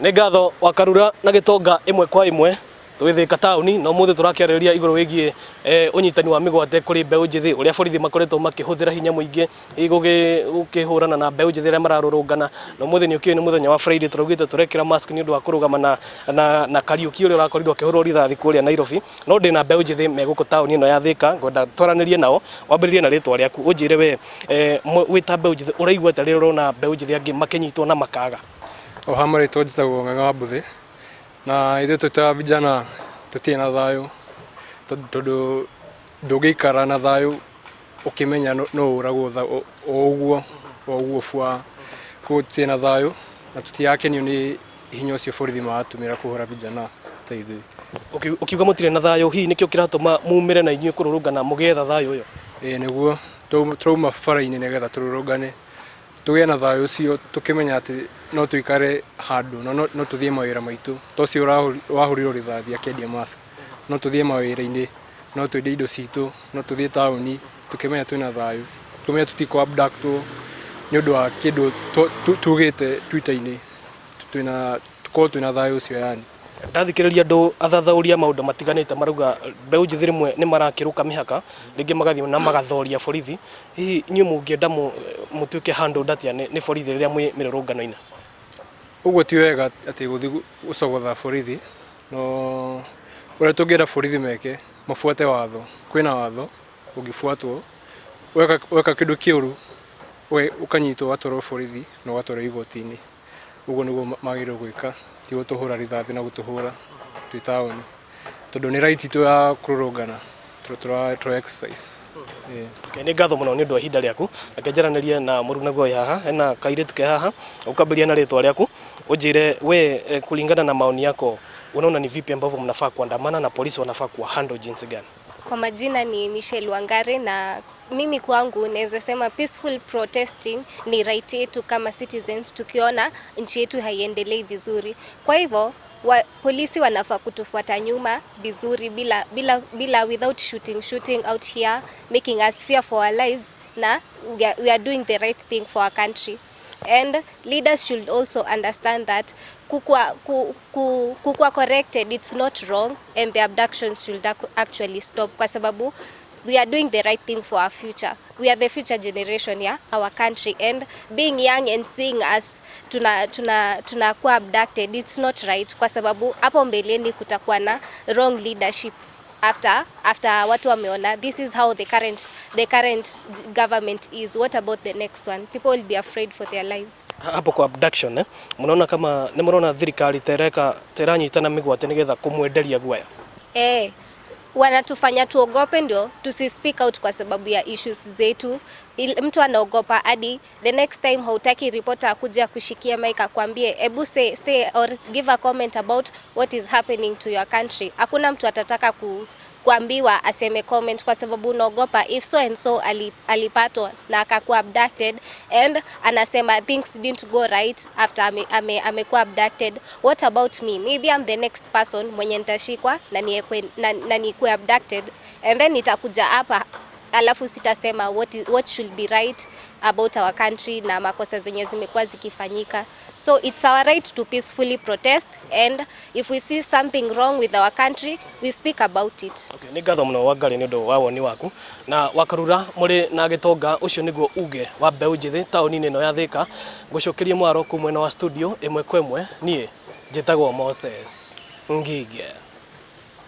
Nĩ ngatho wa Karura na Gĩtonga ĩmwe kwa ĩmwe twĩ Thĩka taũni na ũmũthĩ tũrakĩarĩrĩria igũrũ wĩgiĩ eh, ũnyitani wa mĩgwate kũrĩ mbeũ njĩthĩ ũrĩa borithi makoretwo makĩhũthĩra hinya mũingĩ hihi gũkĩhũrana na mbeũ njĩthĩ arĩa mararũrũngana. Na ũmũthĩ nĩ ũkĩũĩ nĩ mũthenya wa Friday, tũraugĩte tũrekĩra mask nĩ ũndũ wa kũrũgama na, na, na Kariũki ũrĩa ũrakorirwo akĩhũrwo rithathi kũrĩa Nairobi. No ndĩna mbeũ njĩthĩ me gũkũ taũni ĩno ya Thĩka, ngwenda twaranĩrie nao, wambĩrĩrie na rĩtwa rĩaku ũnjĩre we eh, wĩ ta mbeũ njĩthĩ ũraigua atĩa rĩrĩa ũrona mbeũ njĩthĩ angĩ makĩnyitwo na makaga? O ha marĩtwa njĩtagwo Ng'ang'a wa Mbuthĩ, na ithuĩ twĩ ta vijana tũtirĩ na thayũ tondũ ndũngĩikara na thayũ ũkĩmenya no ũragwo o ũguo o ũguo bwa. Koguo tũtirĩ na thayũ na tũtirakenio nĩ hinya ũcio borithi maratũmĩra kũhũra vijana ta ithuĩ. Ũkiuga mũtirĩ na thayũ, hihi nĩkĩo kĩratũma mumĩre na inyuĩ kũrũrũngana mũgĩetha thayũ ũyũ? Ĩĩ nĩguo, tũrauma bara-inĩ nĩgetha tũrũrũngane tũgĩe na thayũ ũcio tũkĩmenya atĩ no tũikare handũ na no tũthiĩ mawĩra maitũ. Ta ũcio wahũrirwo rithathi akĩendia mask, no tũthiĩ mawĩra-inĩ, no twendie indo citũ, no tũthiĩ taũni tũkĩmenya twĩna thayũ, tũkĩmenya tũtikũ abduct wo nĩ ũndũ wa kĩndũ tugĩte Twitter-inĩ, twĩna tũkorwo twĩna thayũ ũcio yani. Ndathikĩrĩria andũ athathaũri a maũndũ matiganĩte marauga mbeũ njĩthĩ rĩmwe nĩ marakĩrũka mĩhaka, rĩngĩ magathiĩ na magathoria borithi. Hihi inyuĩ mũngĩenda mũtuĩke handled atĩa nĩ borithi rĩrĩa mwĩ mĩrũrũngano-inĩ? Ũguo ti wega atĩ gũthiĩ gũcogotha borithi, no ũrĩa tũngĩenda borithi meke, mabuate watho. Kwĩna watho ũngĩbuatwo, weka kĩndũ kĩũru ũkanyitwo ũgatwarwo borithi na ũgatwarwo igoti-inĩ. Ũguo nĩguo magĩrĩirwo gwĩka, ti gũtũhũra rithathi na gũtũhũra twĩ taũni. Tondũ nĩ right itũ ya kũrũrũngana tũra exercise. Okay, nĩ ngatho mũno nĩ ũndũ wa ihinda rĩaku. Reke njaranĩrie na mũrunaguo wĩ haha, hena kairĩtu ke haha, ũkambĩrĩria na rĩtwa rĩaku, ũnjĩre we kulingana na maoni yako unaona ni vipi ambavyo mnafaa kuandamana na polisi wanafaa kuwa handle jinsi gani? Kwa majina ni Michelle Wangari na mimi kwangu naweza sema peaceful protesting ni right yetu kama citizens tukiona nchi yetu haiendelei vizuri. Kwa hivyo polisi wanafaa kutufuata nyuma vizuri bila without shooting out here, making us fear for our lives, na we are doing the right thing for our country. And leaders should also understand that kukua corrected, it's not wrong, and the abductions should actually stop, kwa sababu we are doing the right thing for our future. We are the future generation ya our country, and being young and seeing us tunakuwa abducted, it's not right, kwa sababu hapo mbeleni kutakuwa na wrong leadership after watu wameona this is how the current government is. What about the next one? People will be afraid for their lives. Hapo kwa abduction, mnaona kama nĩ mũrona thirikari tereka teranyitana mĩgwate nĩgetha kũmwenderia guoya? Eh, wanatufanya tuogope ndio tusi speak out kwa sababu ya issues zetu. Mtu anaogopa hadi the next time hautaki reporter akuja kushikia mic akwambie, "Ebu say or give a comment about what is happening to your country." Hakuna mtu atataka kuambiwa aseme comment kwa sababu unaogopa if so and so alipatwa na akakuwa abducted and anasema things didn't go right after amekuwa abducted, what about me? Maybe I'm the next person mwenye nitashikwa na nikuwe abducted, and then nitakuja hapa alafu sitasema what should be right about our country na makosa zenye zimekuwa zikifanyika. So it's our right to peacefully protest, and if we see something wrong with our country, we speak about it. Okay, nĩ ngatho mũno Wangari nĩ ũndũ wa woni waku. Na Wakarura mũrĩ na Gĩtonga, ũcio nĩguo uge wa mbeũ njĩthĩ taũni-inĩ ĩno ya Thĩka. Ngũcokerie mwaro kuu mwena wa studio ĩmwe kwa ĩmwe. Niĩ njĩtagwo Moses Ngige.